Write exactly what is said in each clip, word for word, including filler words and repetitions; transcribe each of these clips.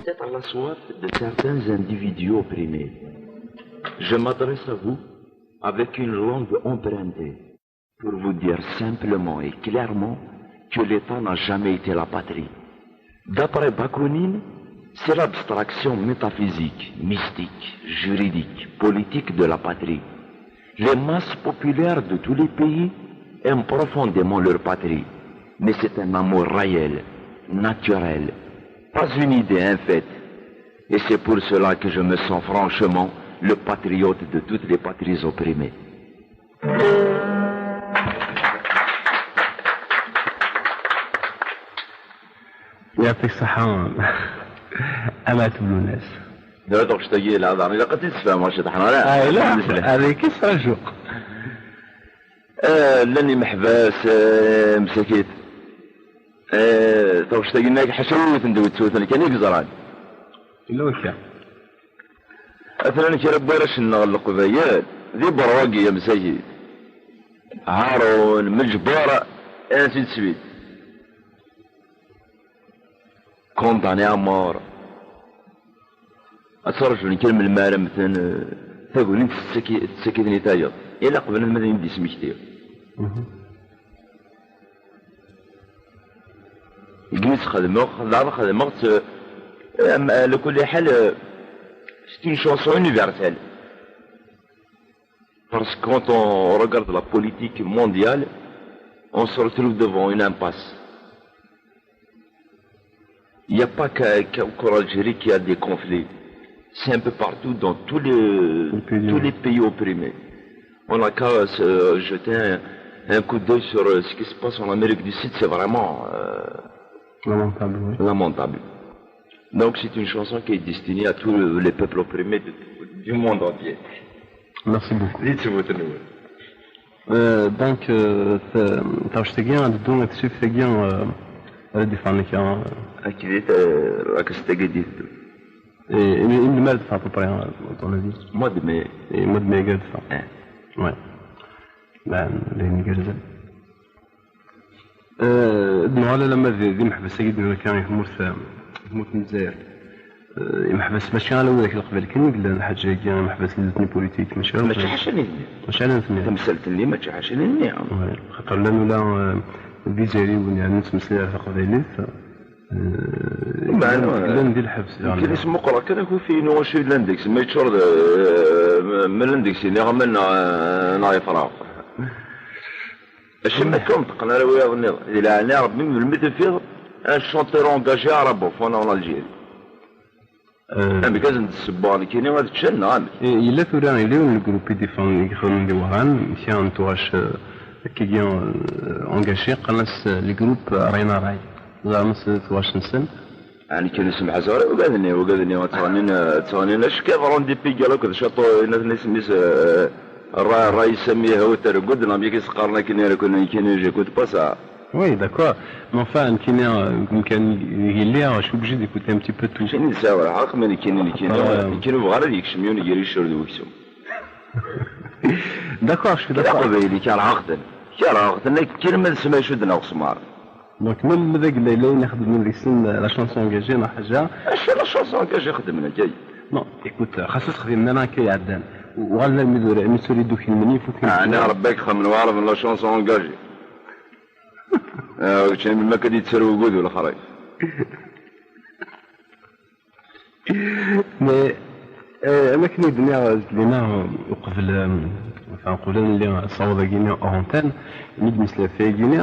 C'est à la soif de certains individus opprimés. Je m'adresse à vous avec une langue empruntée pour vous dire simplement et clairement que l'État n'a jamais été la patrie. D'après Bakounine, c'est l'abstraction métaphysique, mystique, juridique, politique de la patrie. Les masses populaires de tous les pays aiment profondément leur patrie, mais c'est un amour réel, naturel, pas une idée en fait. Et c'est pour cela que je me sens franchement le patriote de toutes les patries opprimées. يعطيك الصحة. أمعتب لوناس. Dara taɣect-agi la daɣen ilaq ad tt-id-sfehmeɣ ciṭ ḥna. Ah, ilaq. Avec ça, je. Llan imeḥbas, msakit. Taɣect-agi-nni ḥaca yiwet n dewt ttewten kan i yeẓran. Illa wakka. Atnan kra n warrac-nneɣ n Leqbayel, di Berwagi, msakit. Harun, Meǧber, et ainsi de suite. Condamné à mort. Ad ttṛaǧun kan melmi ara mmten, tagnit tettak-iten i tayeḍ. Yal aqbel ad d-ismekti. Deg mi tt-xedmeɣ, daɣen xedmeɣ-tt, ala kulli ḥal, c'est une chanson universelle. Parce que quand on regarde la politique mondiale, on se retrouve devant une impasse. Il n'y a pas qu'en qu'en Algérie qu'il y a des conflits. C'est un peu partout dans tous les, tous les pays opprimés. On n'a qu'à jeter un, un, coup d'œil sur ce qui se passe en Amérique du Sud, c'est vraiment euh, lamentable. Oui. Lamentable. Donc c'est une chanson qui est destinée à tous les peuples opprimés de, du monde entier. Merci beaucoup. Dites-vous de nous. Donc, taɣect-agi ad d-teddu ad tessif tagi ara d-iffɣen akka. Akked rakest-agi d-iteddu. Melmi ara d-teffeɣ à peu près, à ton avis? Mois de mai. Mois de mai ara d-teffeɣ. Ouais. Dayen d ayen igerrzen. Ad nuɣal alamma d imeḥbas-agi d-nniɣ akka i tmurt, tmurt n Lezzayer. Imeḥbas mačči ala widak n Leqbayel kan i yellan, lḥaǧa-agi, imeḥbas n les détenus politiques, mačči ala. Mačči ḥaca nitni. Mačči ala nitni. Tamsalt-nni mačči ḥaca nitni. Xaṭer llan ula d Izzayriwen, yeɛni nettmeslay ɣef teqbaylit. Llan di lḥebs. Nekk ad smuqleɣ kan akufi-inu acu yellan deg-s, ma yeččur d, ma llan deg-s iniɣman neɣ yefraɣ. Acimi akka ur neṭṭqen ara wiyaḍ nniḍen? Di leɛnaya Rebbi, melmi tufiḍ un chanteur engagé arabophone en Algérie? Amek ad sen-d-ssewweɣ nekkini ad ččen neɣ amek? Yella tura, yella yiwen n lgrup i d-iffɣen, i ixedmen di Wehran, kra n tuɣac akkagi engagé, qqaren-as le groupe Rien à Ray. Ẓer ma s tuɣac-nsen. Ɛni kan isemḥas ɣer ugaden-iw, ugaden-iw ad ttɣennin, ad ttɣennin ackiḍ Randy Pigalle akked Chateau, inat-nni isem-is, Ray Sami Hawter Good, neɣ mi k-is-qqaren akken i rakun nekkini j'écoute pas ça. Oui, d'accord. Mais enfin, nekkini, deg umkan ideg lliɣ, je suis obligé d'écouter un petit peu de tout. Mačči d sɛiɣ lḥeqq, ma nekkini, nekkini, nekkini ur bɣiɣ ara ad yekcem yiwen gar yiccer d weksum. D'accord, je suis d'accord. Aqbayli kerheɣ-ten. Kerheɣ-ten akken ma d ssma icudden aɣesmar. Donc même d agellay la ixeddmen deg-sen la chanson engagée neɣ ḥaǧa. Acu la chanson engagée xeddmen akka? Non, écoute, xas ur t-xdimen ara akka iɛeddan. Uɣalen armi d tura, armi d tura i d-ukin menni ifuk. Ɛni Rebbi ad k-xedmen waɛrab n la chanson engagée? Keččini melmi akka d-yettarew ugudu lexrif? Mais am akken i d-nniɣ zlina uqbel, enfin, uqbel ad nelli ṣṣawḍ-agi-nni hors antenne, mi d-nesla ɣef wayagi-nni,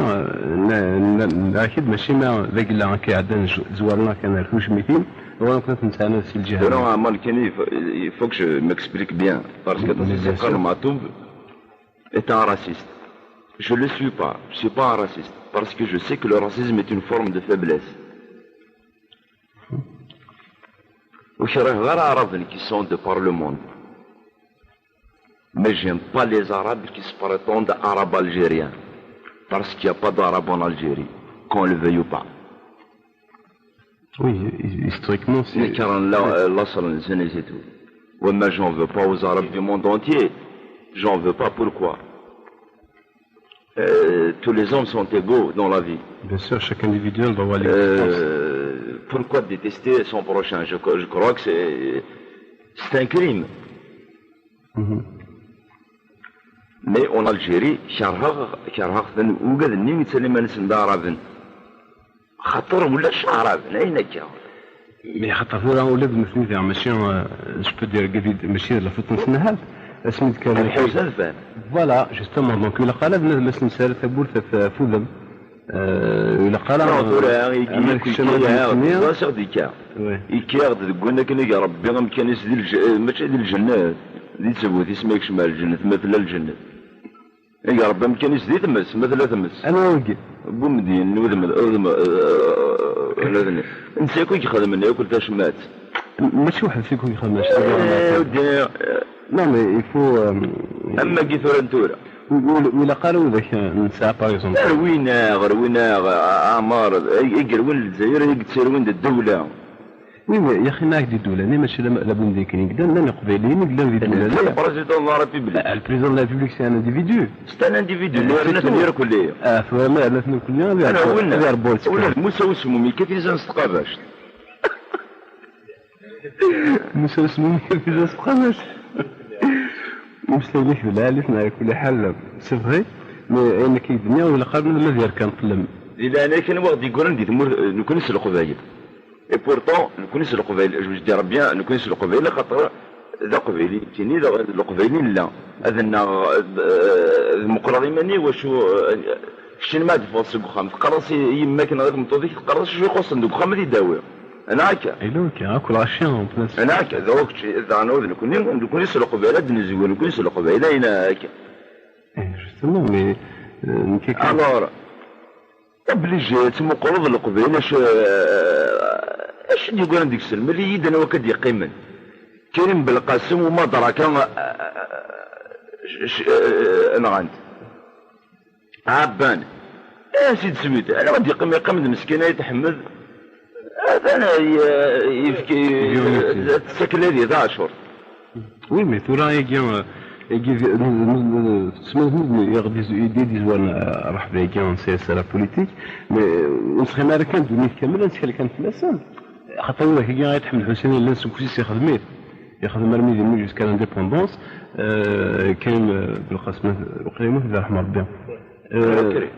nniɣ-ak-id mačči ma d agella akka iɛeddan zwaren-aɣ kan ar tujmitin, uɣalen akk ad ten-sɛan si lǧiha. Non, non, moi, Kenny, il faut que je m'explique bien, parce que dans ce cas, Matoub est un raciste. Je le suis pas, je suis pas un raciste, parce que je sais que le racisme est une forme de faiblesse. Ur kriheɣ ara Araben qui sont de par le monde. Mais j'aime pas les Arabes qui se prétendent Arabes algériens. Parce qu'il n'y a pas d'Arabes en Algérie, qu'on le veuille ou pas. Oui, historiquement, c'est... Nekren laṣel-nsen et c'est tout. Ouais, mais j'en veux pas aux Arabes du monde entier. J'en veux pas, pourquoi? Tous les hommes sont égaux dans la vie. Bien sûr, chaque individu a le droit à l'existence. Pourquoi détester son prochain? Je, je crois que c'est, c'est un crime. Mais en Algérie, kerheɣ, kerheɣ-ten ugaden-nni yettali iman-nsen d aɛraben. Xaṭer ulac aɛraben, ayen akka. Mais xaṭer tura ula d nutni diɣ mačči, euh, je peux dire, mačči d la faute-nsen ahat. Asmi d-kkren ad ḥewsen ad fan. Voilà, justement, donc ilaq ara bnadem ad s-nesserret tawwurt ɣef, ɣef udem. Euh, ilaq ara. Non, tura, amer keččem ad nutni. Ẓer dikka. Ikkiɣ-d deg win akken i irebbi amkan-is di lj-, eh, mačči di lǧennet, di ttbut-is ma yekcem ar lǧennet, ma tella lǧennet. Iga Rebbi amkan-is di tmes, ma tella tmes. Anwa wigi? Bumedyen, udem, udem, eh, netta akk i ixedmen, yakk tacmat. Mačči weḥd-s akk i ixedmen, mačči d aɣerbaz. Non, mais il faut, euh, am wagi tura n tura. Ur, ur, ur ilaq ara widak, eh, nesɛa, par exemple. Rwin-aɣ, rwin-aɣ, a-, aɛmar, ay, ay yerwin Lezzayer, ay yettarwin d ddewla. Oui, mais yaxi ma ak-d-idulan, mačči la, la Bundesliga i yellan, llan Iqbayliyen i yellan di ddula-nni. Le président de la République. Ah, le président de la République, c'est un individu. C'est un individu, c'est tout. Yerna-ten irkelli. Ah, tura ma yerna-ten irkelli, ad iɛebbu, ad iɛebbu. Ula d Musa Usmumi, yekkat izan s tqabact. Musa Usmumi, yekkat izan s tqabact. Mmeslay-ik d lɛali-ten, ɛla kulli ḥal, c'est vrai, mais ayen akka i d-nniɣ, ilaq ad yerkan ṭṭlem. Di leɛnaya-k, anwa ɣ-d-yeggran di tmurt, eh, nekkni s Leqbayel? Et pourtant, nekkni s Leqbayel, je veux dire bien, nekkni s Leqbayel, axaṭer d Aqbayli nekkini, d Leqbayli nella. Ad nnaɣ, eh, d meqqreɣ iman-iw, wacu, eh, keččini ma ad d-teffɣeḍ seg uxxam, teqqareḍ-as i yemma-k neɣ i tmeṭṭut-ik, teqqareḍ-as acu ixuṣṣen deg uxxam ad idawi. Ana akka. Yella akka, akk lɣaci en place. Ana akka, d kečči, daɣen d nekkni, nekkni s Leqbayel ad d-nezwir, nekkni s Leqbayel, ayen akka. Eh, justement, mais, euh, nekk akka. Alors, obligé, ad tmuqleḍ Leqbayel, acu, acu d-yegran deg-sen, mel-iyi-d anwa akka d-yeqqimen. Karim Belqasem u Madraka, eh, eh, eh, nɣan-t. Ɛebban. Eh, si d-sewit. Ala, ad yeqqim, yeqqim d meskin, ay tḥemmed. Atan, eh, yefki, tettakel ad yeda ɛacur. Oui, mais tura, agi, agi, tessma-, i d-izwaren, eh, rreḥba-agi, n C S R politique, mais, eh, ur nesxim ara kan ddunit kamel, ad nettkel kan fell-asen. Xaṭer widak-agi, ay tḥemmed Ḥusin, yellan seg ufus-is ixdem-it. Yexdem armi d immi jusqu'à l'indépendance, euh, Karim, euh, Belqasem, waqila yemmut, d arḥem Rebbi. Euh, Karim.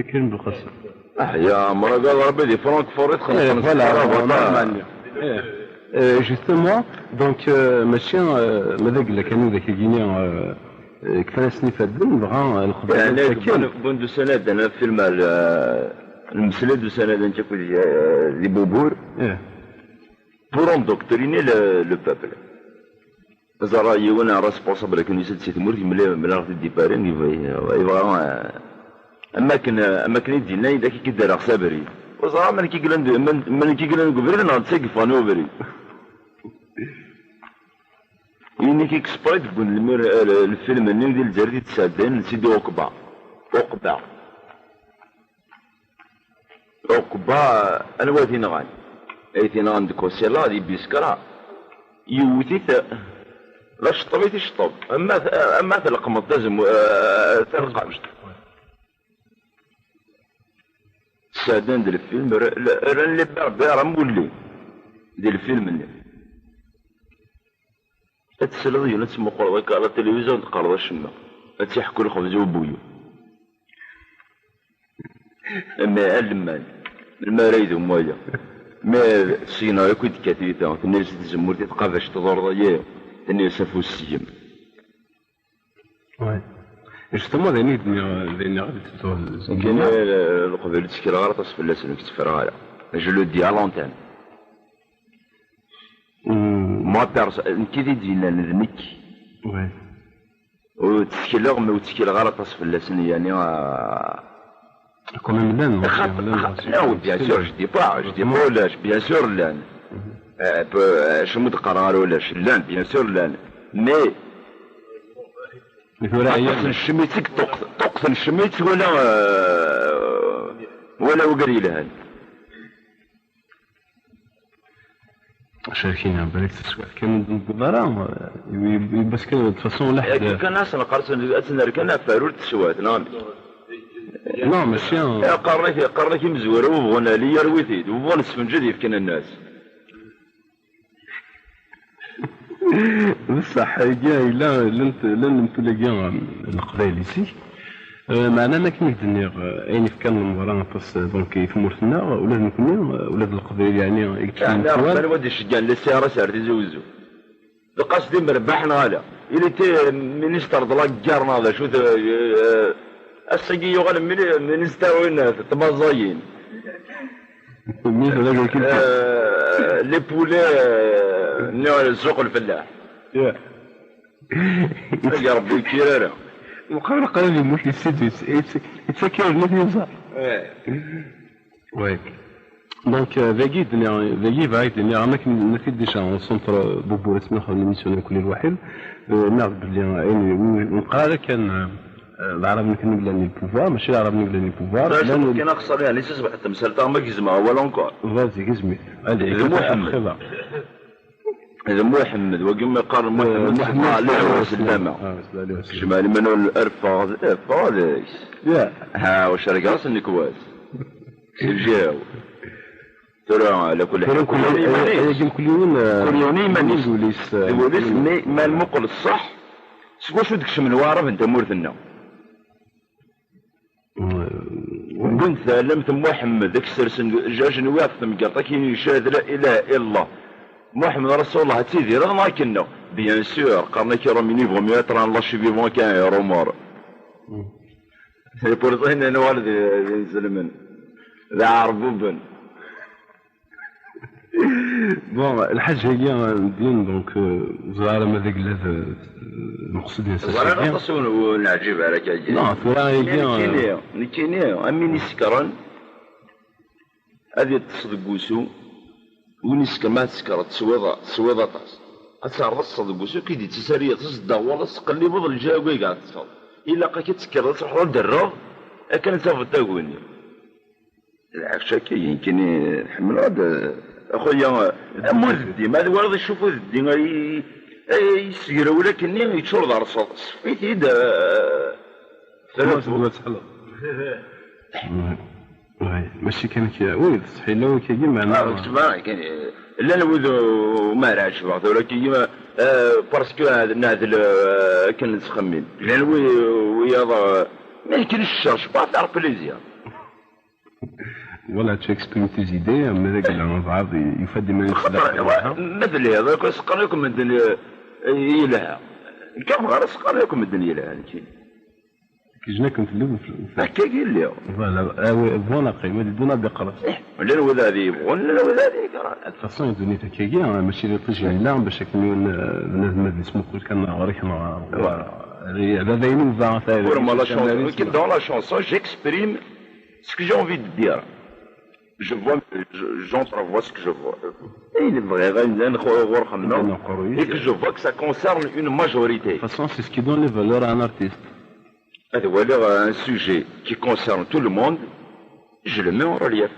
Karim Belqasem. Ah, ya, mragal Rebbi di Francfort, eh, voilà, voilà. Eh, euh, justement, donc, euh, mačči, euh, ma d agella kan widak-agi-nni, euh, euh, kfan-asen ifadden, dɣa, euh, Leqbayel. Yeɛni, akken. Bon, bon, d ussan-a d-, d-, film, euh, lmesla d ussan-a d-, nekk akked, euh, di Bubur. Eh. Pour endoctriner le, le peuple. Ẓerreɣ yiwen responsable akken yusa-d si tmurt, yemla-, yemla-aɣ-t-id di Paris, yebɣa, yebɣa, eh, am akken, am akken i d-yenna, yella k-id-rreɣ s abrid. Ur ẓerreɣ ma nekk i yellan d-, ma, ma nekk i yellan deg ubrid neɣ netta i yeffɣen i ubrid. Yiwen-ik exprès deg unelmir, eh, lfilm-nni di Lezzayer i d-sɛeddayen n Sidi Uqba. Uqba. Uqba, anwa i t-inɣan? Ay t-inɣan deg usilaḍ, di Biskra. Yewwet-it, d aceṭṭeb i t-iceṭṭeb. Ama t-, ama tleqmeḍ tazem-, eh, talqamt. Sɛeddan-d lfilm, r-, r-, rran les berbères am wulli di lfilm-nni. Ad tesleḍ yiwen ad tmuqleḍ akka ɣer la télévision, ur d-teqqareḍ acemma. Ad tt-iḥekku lxebz ubuyu. Mais a lmal, melmi ara yedum waya? Mais syin-a akk i d-tekka tyita, tenna-yas i tzemmurt i tqabact tḍurreḍ-iyi, tenna-yas afus seg-m. Ouais. Justement, d ayen i d-nniɣ, d ayen i ɣ-d-tettuɣ. Nekk, eh, Leqbayel ur ttekleɣ ara aṭas fell-asen, ur k-tteffreɣ ara. Je le dis à l'antenne. Mm. Moi, perso-, nekk i d-yennan d nekk. Ouais. Ur ttekleɣ, mais ur ttekleɣ ara aṭas fell-asen, yani, ah. Quand même, llan, llan, llan, non, bien sûr, je dis pas, je dis pas ulac, bien sûr, llan. Mhm. Eh, pe-, eh, acu mu d-qqareɣ ara ulac, llan, bien sûr, llan. Mais, mais tura aṭas n ccemit i yeṭṭuqt-, ṭṭuqten ccemit wala, eh, wala ugar yelhan. Cerkina, balak teswiɛt kan ur d-newweḍ ara, eh, yiwwas kan, de toute façon, laḥed. Akken kan ad s-neqqar, ad s-nerr kan aferru n teswiɛt, neɣ amek? Non, mačči. Eh, qqaren-ak, qqaren-ak imezwura, webɣun ali, yerwi-t-id, webɣun sfenǧ ad yefken nnas. Bessaḥ, agi yella, llan, llan lemtul-agi, um, n Leqbayel i zik. Eh, meɛna, am akken i k-d-nniɣ, eh, ayen yefkan lemɣara aṭas, eh, donc, i tmurt-nneɣ, ula d nekkni, eh, ula d Leqbayel, yeɛni, i yeṭṭfen Yeɛni, lemtul. Rebban wa d-iceggɛen le C R S ar Tizi Wezzu. D Qasdim Rebbaḥ neɣ ala? Il était ministre de la guerre neɣ d acu-t, eh, ass-agi yuɣal mini-, ministre win n tmaẓayin. Ministre de l'agriculture. Eh, les poulets, eh, nni-, ssuq lfellaḥ. Yeah. Ay Rebbi ur yekkir ara. Meqqar qrib yemmut, yettak-awen-d ma t-yeẓẓar. Eh. Oui. Donc, euh, dagi, d-nniɣ, dagi, bɣiɣ d-nniɣ, am akken nniɣ-t-id déjà, en centre, euh, Boubou, asmi nexdem l'émission nekni lwaḥid, euh, nniɣ-d belli ayen, neqqar kan, euh, d Aɛraben i yellan di le pouvoir, mačči d Aɛraben i yellan di le pouvoir. Llan kan axṣar, yeɛni, si ṣṣbeḥ temsalt-a, ma gezmeɣ awal encore. Vas-y, gezm-it. Allez, d Muḥemmed. D Muḥemmed, wagi mi qqaren Muḥemmed, Muḥemmed, sallallahu alayhi wa sallam. Kejmeɛ liman ur rfeɣ, rfeɣ deg-s. Ha, wac rgaɣ s nnekwas. Si lǧiha-w. Tura, ala kulli ḥal, kul yiwen iman-is. Kul yiwen iman-is. D wul-is, eh, d wul-is, mi ma nmuqel ṣṣeḥ, seg wacu d-kecmen Waɛrab n tamurt-nneɣ? Wwin-d taɛlamt n Muḥemmed, ad k-sersen ajenwi ɣef temgerḍt, ad k-yini icehhed la ilaha illallah, Muḥemmed Rasulullah, ad tidireḍ neɣ akken-nneɣ? Bien sûr, qqaren-ak iṛumyen, il vaut mieux être un lâche vivant qu'un héros mort. C'est pour ça i nnan uɣal d, d inselmen, d iɛerbuben. Bon, lḥaǧa-agi, din, donc, euh, ẓriɣ ma d agla d, d lmeqsed n ẓriɣ aṭas ur, ur neɛǧib ara akka. Non, tura, agi, nekkini, euh, nekkini, am win isekren, ad yeṭṭes deg wusu, win isekren, ma tsekreḍ, teswiḍ, teswiḍ aṭas. Ad terreḍ deg wusu, ki d-ittas ara yeṭṭes, ddaɣ wallaɣ, tettqellibeḍ lǧiha-agi ad teṭṭseḍ. Ilaq-ak ad tekkreḍ, ad truḥeḍ ad d-terreḍ, akken ad tafeḍ taguni. Lɛefc akka, nekkini ḥemmleɣ-d, a xuya, am udeddi, ma twalaḍ icuf udeddi ay, ay yessegraw ula akkenni, yeččur d rrṣaḍ, sef-it-id, eh, terra-t. Oui, mačči kan akka, oui, d ṣṣeḥ, yella wakagi, meɛna. Ah, kečč ma, kan, llan wid ur mi ara ɛejbeɣ tura, kagi, eh, parce que neɛdel, eh, akken nettxemmim. Llan wi, wiyaḍ, eh, mais nekkini je cherche pas à faire plaisir. Voilà, tu exprimes tes idées, mais deg lɛebɛaḍ yufa-d iman-is d axaṭer, ma telliḍ akk seqqan akk medden, eh, yelha. Nekk bɣiɣ ara seqqan akk medden yelha, nekki. Kejna kunt lliɣ. Akka i lliɣ. Voilà, ah oui, bon, après, ma d-iddun ad d-iqres. Eh, llan wid ad yebɣun, llan wid ad yekrhen. De toute façon, ddunit akkagi, ah, mačči d iṭij yella, bac akken yiwen, eh, bnadem ad yesmuqel kan ɣer-k neɣ, voilà. Voilà. Ad, ad ayen uba, ur ma la chanson, dans la chanson, j'exprime ce que j'ai envie de dire. Je vois, je, j'entrevois ce que je vois. Et il est vrai, et que je vois que ça concerne une majorité. De toute façon, c'est ce qui donne les valeurs à un artiste. Ad waliɣ un sujet qui concerne tout le monde, je le mets en relief.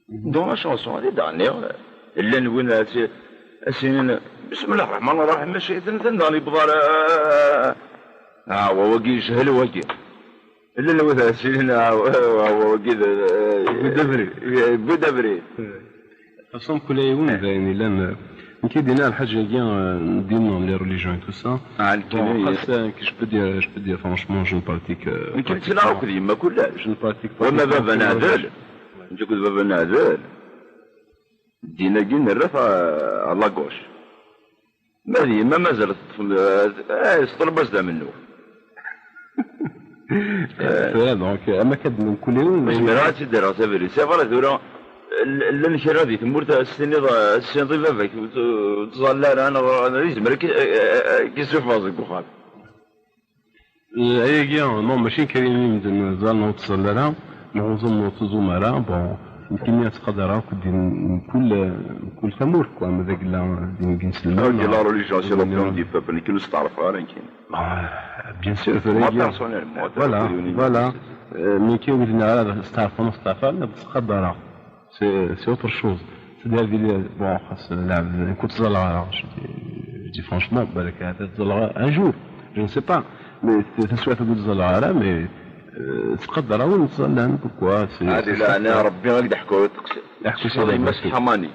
Dans la chanson, ad d-ɣniɣ, llan win ad s-, ad s-inin, Bismillah Rahman Rahim, mačči d netta daɣen yewweḍ ara, ah, wa wagi yejhel wagi. Llan wid ad s-inin, ah, wa, wa, wa wagi d, eh, yewwi-d abrid. Yewwi-d abrid. De toute façon, kul yiwen d ayen yellan, eh, nekk i d-yenna lḥaǧa-agi, eh, din, les religions et tout ça. Ah, bon, xas, eh, je peux dire, je peux dire, franchement, je ne pratique, eh, nekk pratique nettnaɣ pas. Akked yemma kullec. Je ne pratique pas. Wama baba neɛdel, nekk akked baba neɛdel. Ddin-agi nerra-t à, à la gauche. Ma d yemma mazal teṭṭef, eh, teṭleb-as-d amennuɣ. Tura, donc, am akka d-, mkul yiwen. Ur zmireɣ ad tt-id-rreɣ s abrid. C'est vrai, tura, l-, llan kra di tmurt, ad s-tiniḍ, ad s-tiniḍ i baba-k, ur t-, ur ttẓalla ara, neɣ, neɣ yezmer ad k-, ad k-issufeɣ seg uxxam. Eh, ayagi, non, mačči kan i medden ẓẓallen ur ttẓalla ara, neɣ ur ẓumm-, ur ttẓum ara. Bon, nekkini ad ttqadareɣ akk din, mkul, mkul tamurt, quoi, ma d agella din n yinselmen. Ah, la religion, c'est l'opium du peuple, nekkini ur steɛṛfeɣ ara nekkini. Ah, bien sûr, tura moi, personnellement, voilà, voilà. Euh, mais kien wid-nni ara steɛṛfen, ur steɛṛfen ara, ad ttqadareɣ. C'est, c'est autre chose. C'est-à-dire, bon, xas, la, écoute, ẓẓalleɣ ara, je dis, je dis franchement, balak ad ẓẓalleɣ un jour, je ne sais pas. Mais c'est, c'est sûr, ad ẓẓalleɣ ara, mais, Tqader-awen ẓẓallan, pourquoi? Ad ilaɛna Rebbi, ad d-ḥkuɣ i teqsiṭ. Ḥku s Ḥkuɣ i Mass Ḥamani.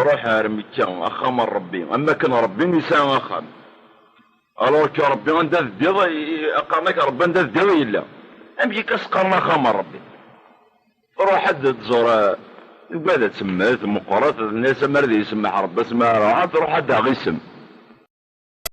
Ruḥ ar Mekka, axxam n Rebbi. Am akken Rebbi yesɛa axxam. Alors que Rebbi anda teddiḍ, i-, qqaren-ak Rebbi anda teddiḍ yella. Amek akka s-qqaren axxam n Rebbi? Ruḥ ad tẓur, eh, wad ad temmet, meqqret, tenna-as amar ad yessemmeḥ Rebbi, asmi ara ruḥ, ad truḥ ad d-taɣ isem.